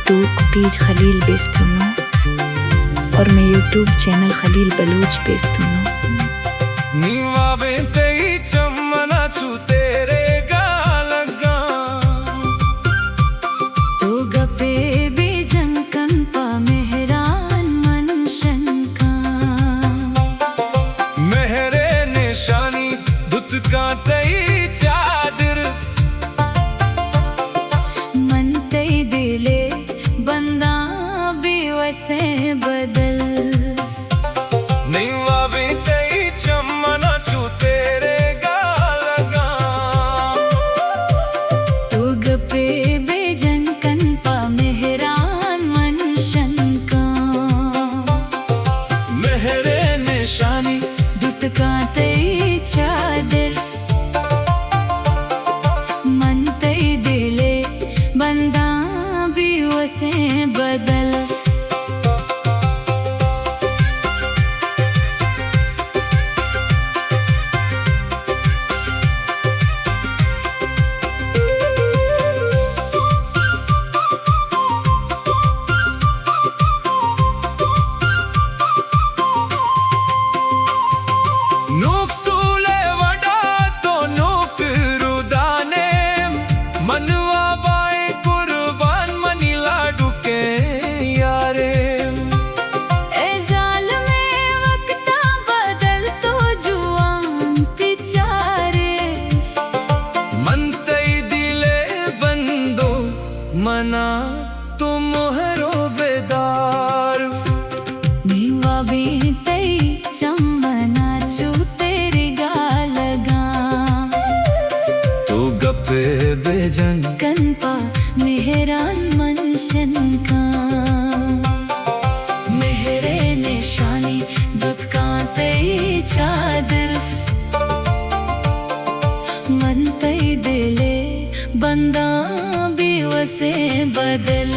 Facebook page خلیل بیست و نو اور مئے یوٹیوب چینل خلیل بلوچ بیست و نو۔ نی وابیں تئی چمنا چو تیرگا لگاں۔ تو گپے بے جن کن پہ مہران من شنکاں۔ مہرے نشانی دتکاں تئی چادر۔ من تئی دل ءِ بنداں بے وسیں بدل۔ نی وابیں تئی چمنا چو تیرگا لگاں۔ تو گپے بے جن کن پہ مہران من شنکاں۔ مہرے نشانی دتکاں تئی چادر۔ من تئی دل ءِ بنداں بے وسیں بدل۔ نوک سولے وڈا تو نوک رودانے، من وابائے قربان منی لاڈکیں یارے۔ اے ظالمیں وقتا بدل تو جوان تچارے۔ من تئی دل ءِ بندو منا تو مہر و بدار۔ نی وابیں تئی چمنا چو تیرگا لگاں۔ تو گپے بے جن کن پہ مہران من شنکاں۔ مہرے نشانی دتکاں تئی چادر۔ من تئی دل ءِ بنداں بے وسیں بدل۔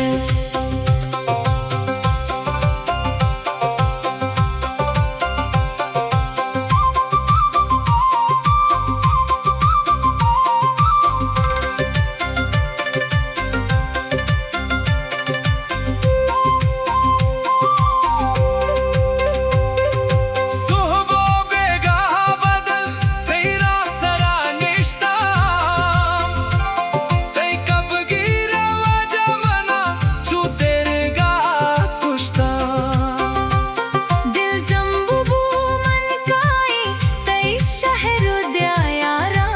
سہب ءُ بیگاہ بدل تئی راہ سرا نشتاں۔ تئی کبگیر ءِ واجہ منا چو تیرگا کشتاں۔ دل جم ببو من کائیں تئی شہر ءُ دیاراں۔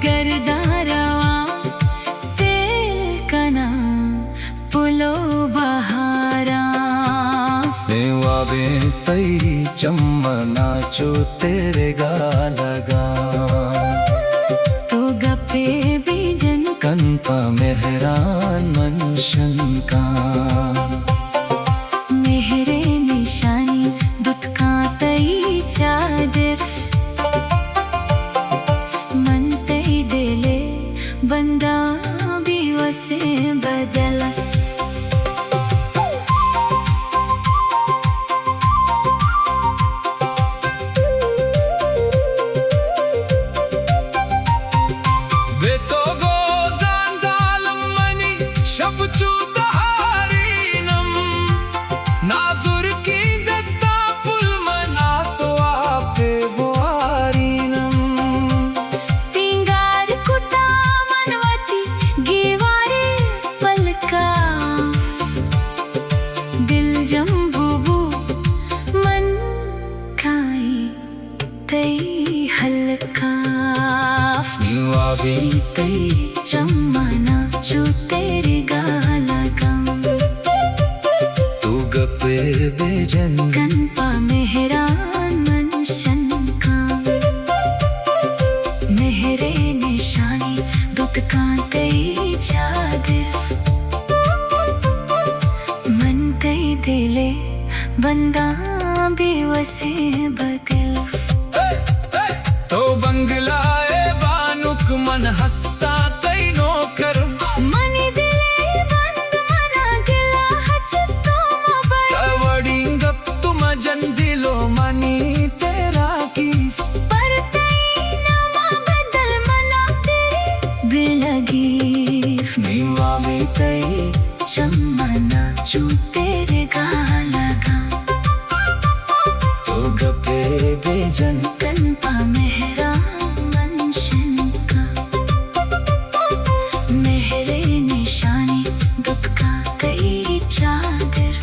گرداں رواں سیل کناں پل ءُ بہاراں۔ نی وابیں تئی چمنا چو تیرگا لگاں۔ تو گپے بے جن کن پہ مہران من شنکاں۔ مہرے نشانی دتکاں تئی چادر۔ من تئی دل ءِ بنداں بے وسیں بدل۔ بے تو گوزان ظالم منی شپ چو تہارینم۔ نازرکیں دستاں پل منا تو آپ ءَ بوارینم۔ سینگار کتا من وتی گیوارے پلکاں۔ دل جم ببو من کائیں تئی ہلکاں۔ نی وابیں تئی چمنا چو تیرگا لگاں۔ تو گپے بے جن کن پہ مہران من شنکاں۔ مہرے نشانی دتکاں تئی چادر۔ من تئی دل ءِ بنداں بے وسیں بدل۔ تو بنگلہ ءِ بانک من ہستاں تئی نوکر۔ منی دل ءِ بند منا گلہ ہچ تو مبر۔ تئی وڑیں گپ تو مجن دل ءُ منی تیراکی۔ پر تئی نام ءَ بدل منا تیری بلگی۔ نیم وابیں تئی چمن ءَ چو تیرگا لگاں۔ تو گپے بہ جن، تن پہ مہر ءَ من شنگ ءَ۔ مہر ءِ نشانی دوتکا تئی چادر،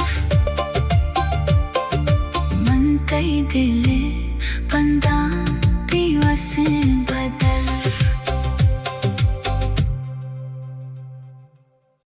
من تئی دل ءِ پنداں پیوسیں۔